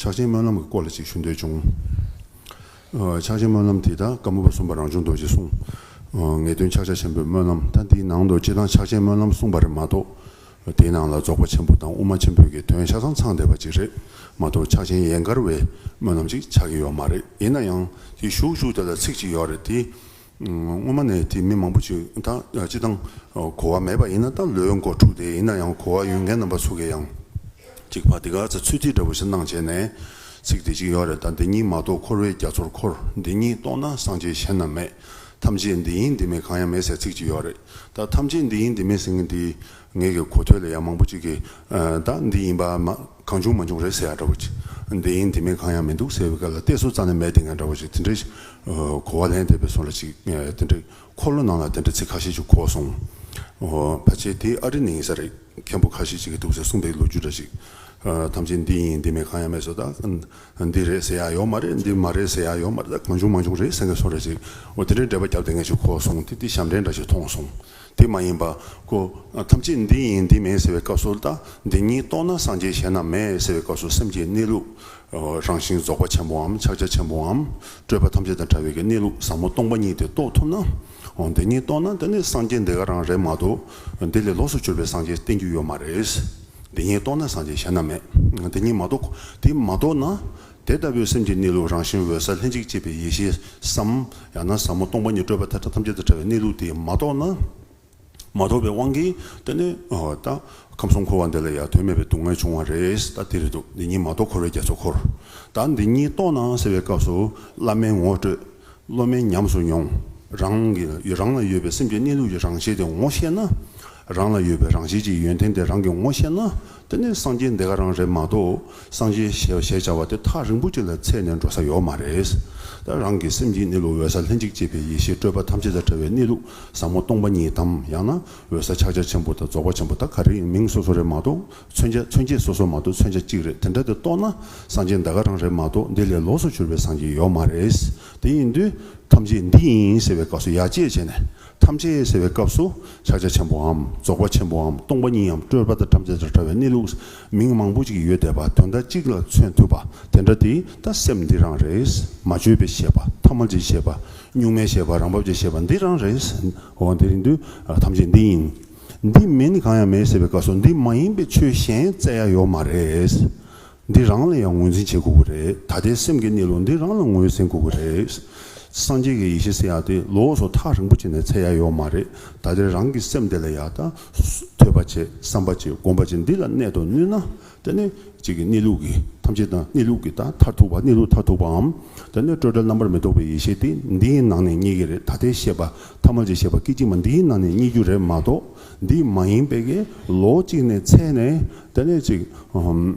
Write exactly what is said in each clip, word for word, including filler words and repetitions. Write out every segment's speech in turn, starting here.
ཕྱག་ཆེན་སྨོན་ལམ་གྱི་སྐོར་ལ་ཅིག་ཞུ་འདོད་བྱུང་། ཨ། ཕྱག་ཆེན་སྨོན་ལམ་དེ་ད་ཀརྨ་པ་གསུམ་པ་རང་བྱུང་རྡོ་རྗེས་གསུངས། ཨ། ངེས་དོན་ཕྱག་རྒྱ་ཆེན་པོའི་སྨོན་ལམ། ད་འདིའི་ནང་དུ་སྤྱིར་བཏང་ཕྱག་ཆེན་སྨོན་ལམ་གསུངས་པ་རེད་མ་གཏོགས། དེའི་ནང་ལ་རྫོགས་པ་ཆེན་པོ་དང་དབུ་མ་ཆེན་པོའི་གི་དོན་ཆ་ཚང་ཚང་བསྡད་པ་ཅིག་རེད་མ་གཏོགས། ཕྱག་ཆེན་ཡན་གར་བའི་སྨོན་ལམ་ཅིག་ཆགས་ཀྱི་ཡོད་མ་རེད། ཡིན་ན་ཡང་དེ་གཞུག་གཞུག་དེ་ལ་ཚིག་ཅིག་ཡོད་རེད་དེ། སྔོན་མ་ནས་དེ་མི་མང་པོ་ཅིག་ད་སྤྱིར་བཏང་གོ་བ་མེད་པ་ཡིན་ན། ད་ལོའི་འགོ་ཁྲུག་དེ་ཡིན་ན་ཡང་གོ་བ་ཡོད་མཁན་རྣམ་པ་ཚོ་གིས་ཡང་ཅིག་ཕར་དེ་ག་ཚོད་ཚོད་ཐིག་འདྲ་པོ་ཞིག་གནང་བྱས་ནས། ཚིག་དེ་ཅིག་ཡོད་རེད། ད་འདི་ཉིད་མ་རྟོགས་འཁོར་བའི་རྒྱ་མཚོར་འཁོར། འདི་ཉིད་རྟོགས་ན་སངས་རྒྱས་གཞན་ན་མེད། ཐམས་ཅད་འདི་ཡིན་འདི་མིན་གང་ཡང་མེད་ཟེར་ཚིག་ཅིག་ཡོད་རེད། ད་ཐམས་ཅད་འདི་ཡིན་འདི་མིན་ཟེར་མཁན་དེ་ངེད་ཀྱི་གོ་ཐོས་ལ་ཡང་མང་པོ་ཅིག་གིས། ཨ། ད་འདི་ཡིན་པ་མ། གང་བྱུང་མང་བྱུང་རེད་ཟེར་ཡ་འདྲ་པོ་ཅིག་འདི་ཡིན་འདི་མིན་གང་ཡང་མི་འདུག་ཟེར་བའི་སྐབས་ལ་གཏད་སོ་རྩ་ནས་མེད་དེ་ངན་འདྲ་པོ་ཅིག་དེ་འདྲའི་གོ་བ་ལེན་བསྡད་པའི་སོང་ལ་ཅིག་དེ་འདྲའི་འཁོར་ལོ་ནང་ལ་དེ་འདྲ་ཚིག་ཁ་ཤས་ཅིག་གོ་སོང་། ཨོ། ཕལ་ཆེར་དེ་ཨ་རི་ནས་ཡིན་ས་རེད། མཁན་པོ་ཁ་ཤས་ཅིག་གིས་འདུག་ཟེར་གསུངས་པའི་ལོ་རྒྱུས་འདྲ་ཅིག་ཨ། ཐམས་ཅད་འདི་ཡིན་འདི་མིན་གང་ཡང་མེད་ཟེར། ད་འདི་རེད་ཟེར་ཡ་ཡོད་མ་རེད། འདི་མ་རེད་ཟེར་ཡ་ཡོད་མ་རེད། ད་གང་བྱུང་མང་བྱུང་རེད་ཟེར་མཁན་སོང་རེད་ཅིག་འོ། དེ་འདྲའི་འགྲེལ་པ་རྒྱབ་བསྡད་མཁན་ཅིག་གོ་སོང་། དེ་དེ་ཞབས་འདྲེན་འདྲ་ཞིག་མཐོང་སོང་། དེ་མ་ཡིན་པ་ཁོ། ཨ། ཐམས་ཅད་འདི་ཡིན་འདི་མིན་ཟེར་བའི་སྐབས་སུ། ད་འདི་ཉིད་རྟོགས་ན་སངས་རྒྱས་གཞན་ན་མེད་ཟེར་བའི་སྐབས་སུ། སེམས་ཀྱི་གནས་ལུགས། ཨ། རང་བཞིན་རྫོགས་པ་ཆེན་པོའམ་ཕྱག་རྒྱ་ཆེན་པོའམ་སྤྲོས་པ་ཐམས་ཅད་དང་བྲལ་བའི་གི་གནས་ལུགས་ཟབ་མོ་སྟོང་པ་ཉིད་དེ་རྟོགས་ཐུབ་ན། འོ། འདི་ཉིད་རྟོགས་ན་དེ་ནི་སངས་རྒྱས་འདི་ག་རང་རེད་མ་གཏོགས། འདི་ལས་ལོགས་སུ་གྱུར་པའི་སངས་རྒྱས་བསྟན་རྒྱུ་ཡོད་མ་རེད། འདི་ཉིད་རྟོགས་ན་སངས་རྒྱས་གཞན་ན་མེད། འདི་ཉིད་མ་རྟོགས། དེ་མ་རྟོགས་ན། དེ་ལྟ་བུའི་སེམས་ཀྱི་གནས་ལུགས་རང་བཞིན་འོད་གསལ་ལྷན་ཅིག་སྐྱེས་པའི་ཡེ་ཤེས་སམ། ཡང་ན་ཟབ་མོ་སྟོང་པ་ཉིད་སྤྲོས་པ་མཐའ་ཐམས་ཅད་དང་བྲལ་བའི་གནས་ལུགས་དེ་མ་རྟོགས་ན། མ་རྟོགས་པའི་དབང་གིས་དེ་ནི། ཨོ། ད་ཁམས་གསུམ་འཁོར་བ་འདི་ལ་ཡང་དོན་མེད་པའི་སྡུག་བསྔལ་བྱུང་བ་རེད། ད་དེ་རེད་འདུག་འདི་ཉིད་མ་རྟོགས་འཁོར་བའི་རྒྱ་མཚོར་འཁོར། ད་འདི་ཉིད་རྟོགས་ན་ཟེར་བའི་སྐབས་སུ། བླ་མའི་ངོ་སྤྲོད། སློབ་མའི་ཉམས་སུ་མྱོང་། རང་གི་རང་ལ་ཡོད་པའི་སེམས་ཀྱི་གནས་ལུགས་ཀྱི་རང་བཞིན་དེ་ངོ་ཤེས་ན། རང་ལ་ཡོད་པའི་རང་བཞིན་གྱི་ཡོན་ཏན་དེ་རང་གིས་ངོ་ཤེས་ན། དེ་ནི་སངས་རྒྱས་འདི་ག་རང་རེད་མ་གཏོགས། སངས་རྒྱས་ཞེས་ཞེས་བྱ་བ་དེ་ཐག་རིང་པོ་ཅིག་ལ་ཚད་ནས་འགྲོ་ས་ཡོད་མ་རེད། ད་རང་གི་སེམས་ཀྱི་གནས་ལུགས་འོད་གསལ་ལྷན་ཅིག་སྐྱེས་པའི་ཡེ་ཤེས་སྤྲོས་པ་ཐམས་ཅད་དང་བྲལ་བའི་གནས་ལུགས་ཟབ་མོ་སྟོང་པ་ཉིད་དམ། ཡང་ན་འོད་གསལ་ཕྱག་རྒྱ་ཆེན་པོ་དང་རྫོགས་པ་ཆེན་པོ། ད་ག་རེ་ཡིན་མིང་སོ་སོ་རེད་མ་གཏོགས། མཚོན་བྱ། མཚོན་བྱེད་སོ་སོ་མ་གཏོགས་མཚོན་བྱ་གཅིག་རེད། དེ་འདྲ་དེ་རྟོགས་ན་སངས་རྒྱས་འདི་ག་རང་རེད་མ་གཏོགས། འདི་ལས་ལོགས་སུ་གྱུར་པའི་སངས་རྒྱས་ཡོད་མ་རེད། དེ་ཡིན་དུས་ཐམས་ཅད་འདི་ཡིན་ཟེར་བའི་སྐབས་སུ་ཡར་བཅད་བྱས་ནས། ཐམས་ཅད་ཟེར་བའི་སྐབས་སུ་ཕྱག་རྒྱ་ཆེན་པོའམ་རྫོགས་པ་ཆེན་པོའམ་སྟོང་པ་ཉིད་ཡམ་སྤྲོས་པ་དང་ཐམས་ཅད་དང་བྲལ་བའི་གནས་ལུགས་མིང་མང་པོ་ཅིག་ཡོད་བསྡད་པ། དོན་དག་གཅིག་ལ་མཚོན་ཐུབ་པ་དེ་འདྲ་དེ། ད་སེམས་འདི་རང་རེད། མ་བཅོས་པའི་ཤེས་པ། ཐ་མལ་གྱི་ཤེས་པ། གཉུག་མའི་ཤེས་པ། རང་བབས་ཀྱི་ཤེས་པ་འདི་རང་རེད། འོ། དེ་ཡིན་དུས་ཐམས་ཅད་འདི་ཡིན། འདི་མིན་གང་ཡང་མེད་ཟེར་བའི་སྐབས་སུ། འདི་མ་ཡིན་པའི་ཆོས་གཞན་བཙལ་ཡ་ཡོད་མ་རེད། འདི་རང་ལ་ཡང་ངོས་འཛིན་བྱེད་དགོས་ཀྱི་རེད། ད་ལྟའི་སེམས་ཀྱི་གནས་ལུགས་འདི་རང་ལ་ངོས་ཟིན་དགོས་ཀྱི་རེད། སངས་རྒྱས་ཀྱི་ཡེ་ཤེས་ཟེར་ཡ་དེ་ལོགས་སུ་ཐག་རིང་པོ་བྱས་ནས་འཚོལ་ཡ་ཡོད་མ་རེད། ད་ལྟའི་རང་གི་སེམས་དེ་ལ་ཡ་ད་ཐོས་པ་བྱེད། བསམ་པ་བྱེད། སྒོམ་པ་བྱེད། འདི་ལ་གནད་དུ་བསྣུན་ན། དེ་ནི་གཅིག་གི་གནས་ལུགས་ཀྱི་ཐམས་ཅད་དང་། གནས་ལུགས་ཀྱི་ད་མཐར་ཐུག་པ། གནས་ལུགས་མཐར་ཐུག་པའམ། དེ་ནི་སྤྲོས་བྲལ་རྣམ་པར་མི་རྟོག་པའི་ཡེ་ཤེས་དེ་འདིའི་ནང་ནས་རྙེད་ཀྱི་རེད། ད་ལྟའི་ཤེས་པ། ཐ་མལ་གྱི་ཤེས་པ་སྐད་ཅིག་མ་འདིའི་ནང་ནས་རྙེད་རྒྱུ་རེད་མ་གཏོགས། འདི་མ་ཡིན་པའི་གི་ལོགས་གཅིག་ནས་འཚོལ་ནས། དེ་ནས་ཅིག་ཨ།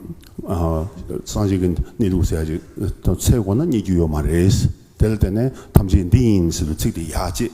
སངས་རྒྱས་ཀྱི་གནས་ལུགས་ཟེར་ཡ་ཅིག་འཚོལ་དགོས་ན་རྙེད་རྒྱུ་ཡོད་མ་རེད། དེ་ལ་བརྟེན་ནས་ཐམས་ཅད་འདི་ཡིན་ཟེར་དུས་ཚིག་དེ་ཡར་བཅད།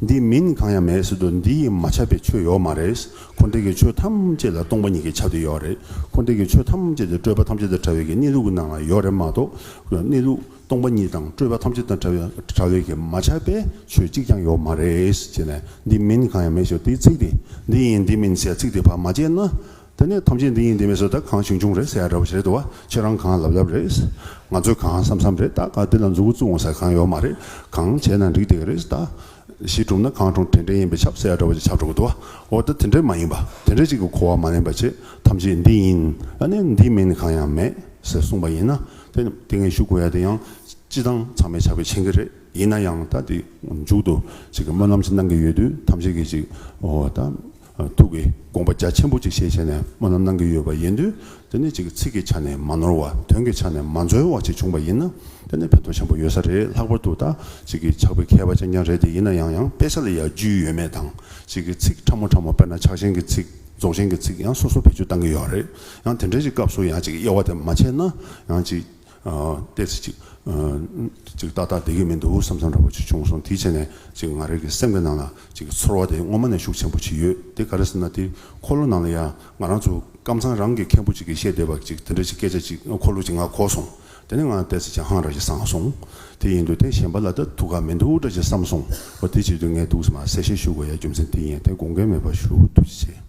འདི་མིན་གང་ཡང་མེད་ཟེར་དུས། འདི་ཡིས་མ་ཁྱབ་པའི་ཆོས་ཡོད་མ་རེད། འཁོར་འདས་ཀྱི་ཆོས་ཐམས་ཅད་ལ་སྟོང་པ་ཉིད་ཀྱིས་ཁྱབ་བསྡད་ཡོད་རེད། འཁོར་འདས་ཀྱི་ཆོས་ཐམས་ཅད་དེ་སྤྲོས་པ་ཐམས་ཅད་དང་བྲལ་བའི་གི་གནས་ལུགས་ཀྱི་ནང་ལ་ཡོད་རེད་མ་གཏོགས། གནས་ལུགས་སྟོང་པ་ཉིད་དང་སྤྲོས་པ་ཐམས་ཅད་དང་བྲལ་བའི། བྲལ་བའི་གི་མ་ཁྱབ་པའི་ཆོས་གཅིག་ཀྱང་ཡོད་མ་རེད་ཅེས་ནས། འདི་མིན་གང་ཡང་མེད་ཞེས་དེའི་ཚིག་དེ། འདི་ཡིན་འདི་མིན་ཟེར་ཚིག་དེ་ཕར་མ་བཅད་ན། དེ་ནས་ཐམས་ཅད་འདི་ཡིན་འདི་མིན་ཟེར། ད་གང་བྱུང་བྱུང་རེད་ཟེར་ཡ་འདྲ་བོ་ཞིག་རེད་འདུག་བ། ཁྱེད་རང་གང་ལབ་ལབ་རེད། ང་ཚོས་གང་བསམ་བསམ་རེད། ད་ག་འདི་ལ་མཛུབ་གུ་བཙུགས་འོང་ཟེར་གང་ཡོད་མ་རེད། གང་བྱས་ན་འགྲིག་བསྡད་ཀྱི་རེད། ད་གཞི་གྲུབ་ན་གང་གྲུབ་དྲན་དྲན་ཡིན་པས་ཁྱབ་ཟེར་ཡ་འདྲ་བོ་ཞིག་ཆགས་འགྲོ་གི་འདུག་བ། འོ། ད་དེ་འདྲས་མ་ཡིན་པ། དེ་འདྲས་ཅིག་གི་གོ་བ་མ་ལེན་པ་བྱས། ཐམས་ཅད་འདི་ཡིན། ཨ་ནི་འདི་མིན་གང་ཡང་མེད་ཟེར་གསུངས་པ་ཡིན་ན། དེ་དེ་ངས་ཞུ་དགོས་ཡ་དེ་ཡང་སྤྱི་བཏང་ཚང་མས་ཕྱག་དཔེ་མཁྱེན་གྱི་རེད། ཡིན་ན་ཡང་ད་དེ་མཇུག་ཏུ་ཅིག་གི་སྨོན་ལམ་ཞིག་གནང་གི་ཡོད་དུས། ཐམས་ཅད་ཀྱིས་ཅིག་འོ། ད་ཐུགས་ཀྱི་དགོངས་པ་རྒྱ་ཆེན་པོ་ཅིག་བཞེས་བྱས་ནས་སྨོན་ལམ་གནང་གི་ཡོད་པ་ཡིན་དུས། དེ་ནི་ཅིག་ཚིག་གི་ཆ་ནས་མ་ནོར་བ། དོན་གྱི་ཆ་ནས་མ་འཛོལ་བ་ཅིག་བྱུང་བ་ཡིན་ན། དེ་ནི་ཕན་ཐོགས་ཆེན་པོ་ཡོད་ས་རེད། ལྷག་པར་དུ་ད་ཅིག་གི་ཕྱག་དཔེ་མཁས་པ་རྐྱང་རྐྱང་རེད་དེ། ཡིན་ན་ཡང་ཡང་དཔེ་ཆ་ལ་ཡ་རྒྱུས་ཡོད་མེད་དང་། ཅིག་གི་ཚིག་ཕྲ་མོ་ཕྲ་མོ། དཔེར་ན་ཕྱག་ཆེན་གྱི་ཚིག་རྫོགས་ཆེན་གྱི་ཚིག་ཡང་སོ་སོ་བེད་སྤྱོད་བཏང་གི་ཡོད་རེད། ཡང་དེ་འདྲའི་ཅིག་སྐབས་སུ་ཡང་ཅིག་དབྱེ་བ་དེ་མ་ཕྱེ་ན། ཡང་ཅིག་ཨ། ཏོག་ཙམ་ཅིག་ཨ། ཅིག་ཏག་ཏག་བསྡད་ཀྱི་མི་འདུག་བསམ་བསམ་འདྲ་པོ་ཅིག་བྱུང་སོང་། དེའི་ཆ་ནས་ཅིག་ང་རང་གི་སེམས་ཀྱི་ནང་ལ་ཅིག་ཚོར་བ་དེ་སྔོན་མ་ནས་ཤུགས་ཆེན་པོ་ཅིག་ཡོད། དེ་ག་རེ་ཟེར་ན། དེ་འཁོར་ལོ་ནང་ལ་ཡང་ང་རང་ཚོ་ཀམ་ཚང་རང་གི་མཁན་པོ་ཅིག་གིས་བཤད་བསྡད་པ་ཅིག་དེ་འདྲ་ཅིག་སྐད་ཆ་ཅིག་འཁོར་ལོ་ཅིག་ང་གོ་སོང་། དེ་ནས་ང་ཏོག་ཙམ་ཅིག་ཧང་ར་ཅིག་སངས་སོང་། དེ་ཡིན་དུས་དེ་གཞན་པ་ལ་ད་ཐུག་ག་མི་འདུག་འདྲ་ཅིག་བསམ་སོང་། འོ། དེ་བྱེད་དུས་ངས་འདུག་སེ་མར་གསལ་བཤད་ཞུ་དགོས་ཡ་རྒྱུ་མཚན་དེ་ཡིན། དེ་དགོངས་འགལ་མེད་པ་ཞུ། ཐུགས་རྗེ་ཆེ།